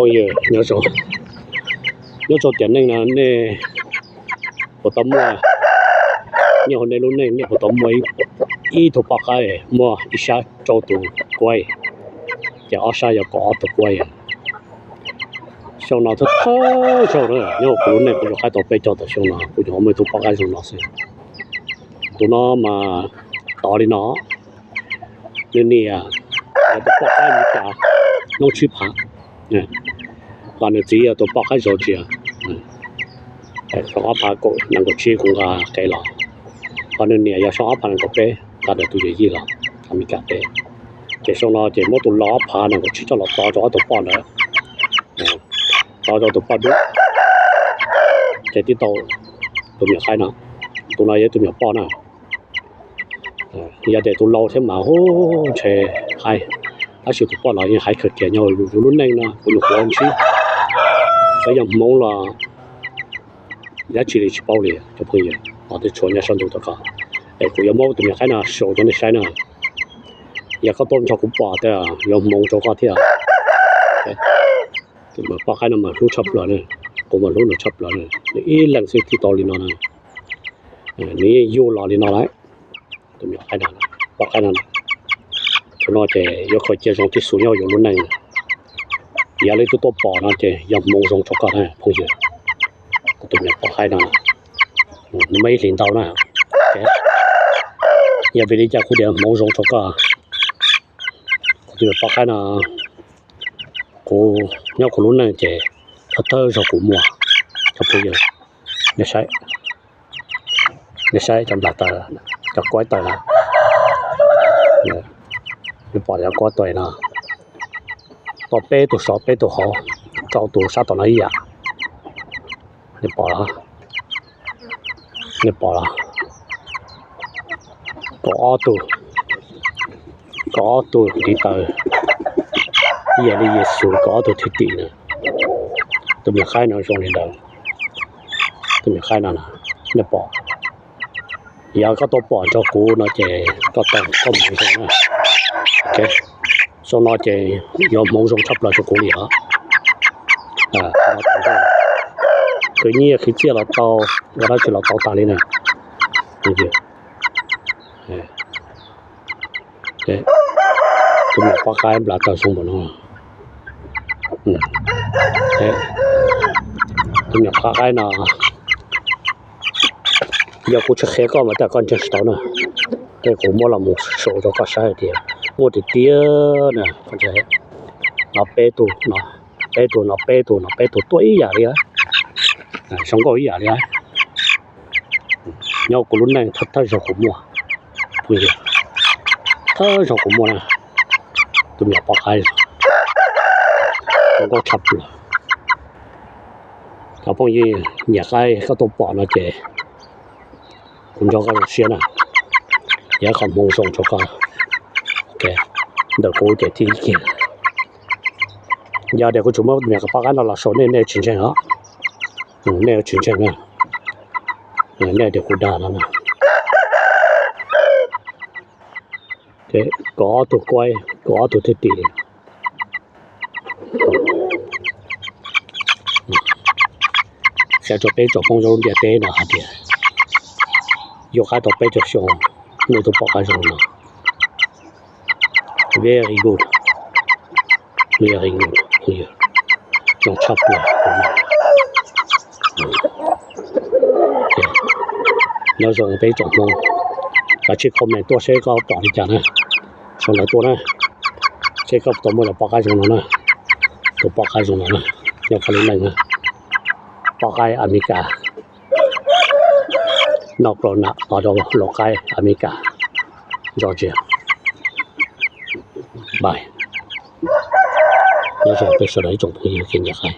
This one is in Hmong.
Phooj ywg nyob zoo, nyob rau tiam neej no nej puas tau muaj, nyob hauv nej lub neej nej puas tau muaj ib tug poj qaib muaj ib sab rau tus kuaib, ces ob sab yog kaum ob tug kuaib? Xyoo no thawj thawj zaug na nyob hauv kuv lub neej kuv yuav qaib tau peb caug tawm xyoo no kuv nyuam qhuav muaj ib tug poj qaib zoo no xwb. Tus no mas tod li no, nws niam yog tus poj qaib Amelikas noob tsib phav, ho nws txiv yog tus poj qaib Georgia, xyoo ob phav nees nkaum tsib kuv nqa qev los, ho nws niam yog xyoo ob phav nees nkaum peb nqa ntawm tus yawm yij los Amelikas teb. Ces xyoo no ces muab tus laus ob phav nees nkaum tsib coj los tov rau ob tug poj ntawd, tov rau tus poj dub, ces tib tau tus me nyuam qaib no. Tus no yog tus me nyuam poj na. Yog tias tus laus thiab mas hu ntshe haib, tab sis tus poj los yeej haib kawg kiag. Nyob yus lub neej no kuv nyuam qhuav ntsib, xyov yog hmoov los dab tsi li tsis paub li cov phooj ywg, ho twb tshuav nyob sab ntuj tom ko. Es kuv yuav muab tus me nyuam qaib no show rau nej saib na. Yog koj tuaj nrog kuv pom tias yuav hmoov rau koj thiab. Tus poj qaib no mas hlub tshaj plaws na, kuv mas hlub nws tshaj plaws na, nws ib leeg xwb thiaj tau li no na. Nws yeej yug los li no lawm. Tus me nyuam qaib no, poj qaib no, thaum no ces yuav khaws cia zoo tib xus nyob yus lub neej. Yog leej twg tuaj pom no ces yog hmoov zoo rau koj na phooj ywg. Kuv tus me nyuam poj qaib no, nws muaj ib hlis ntau na. Yog vim li cas kuv tias hmoov zoo rau koj? Kuv tus me nyuam poj qaib no, kuv nyob kuv lub neej ces thawj thawj zaug kuv muaj. Cov phooj ywg, nej saib, nej saib cov nplas taws, cov kuaib taws na. Nej pom cov kuaib taws no, tau peb tug sov peb tug hauv, rau tus sab tom no ib yam. Nej pom los? Nej pom los? Kaum ob tug, kaum ob tug ntiv taws ib yam li Yexus kaum ob tug thwj tim na. Tus me nyuam qaib no zoo li ntawd. Tus me nyuam qaib no, nej pom. Yog koj tuaj pom nrog kuv no ces koj tau koj hmoov zoo na. Xyoo no ces yuav hmoov zoo tshaj plaws rau kuv li os. Khwv nyiaj khwv txiaj los tau, ua dab tsi los tau tas li na. Tus me nyuam poj qaib nplas taws zoo npaum no. Tus me nyuam poj qaib no, yog kuv tsis qhia koj mas tej zaum koj ntseeg tsis tau na. Tej kuv muab los mus show rau koj saib hais tias muaj tiag tiag na. No peb tug, peb tug no, peb tug no, peb tug tuaj ib yam li, zoo nkauj ib yam li. Nyob kuv lub neej thawj thawj zaug kuv muaj, phooj ywg, thawj zaug kuv muaj na. Tus me nyuam poj qaib zoo nkauj tshaj plaws. Cov phooj ywg nyiam qaib koj tuaj pom no ces kuv nrog koj zoo siab na. Yog qhov hmoov zoo rau koj, ntawm kuv ces thib ib kiag. Yog tias kuv tsis muab tus me nyuam poj qaib no los show nej, nej tsis ntseeg os. Nej tsis ntseeg na. Nej tias kuv dag no na. Kaum ob tug kuaib, kaum ob tug thwj tim. Qhia rau peb tsoom Hmoob nyob lub ntiaj teb no hais tias yus qaib tau peb caug xyoo, muaj ib tug poj qaib zoo no. Very good. Very good. Zoo tshaj plaws. Nyob zoo peb tsoom Hmoob, kav tsij comment tuaj seb koj pom li cas na. Sau ntawv tuaj na, seb koj tau muaj cov poj qaib zoo no na. Tus poj qaib zoo no na, nyob koj lub neej na. Poj qaib Amelikas noj plaub nam tod rau lau qaib Amelikas Georgia. Bye. Nyob zoo peb sawv daws ib tsoom phooj ywg kev nyiam qaib.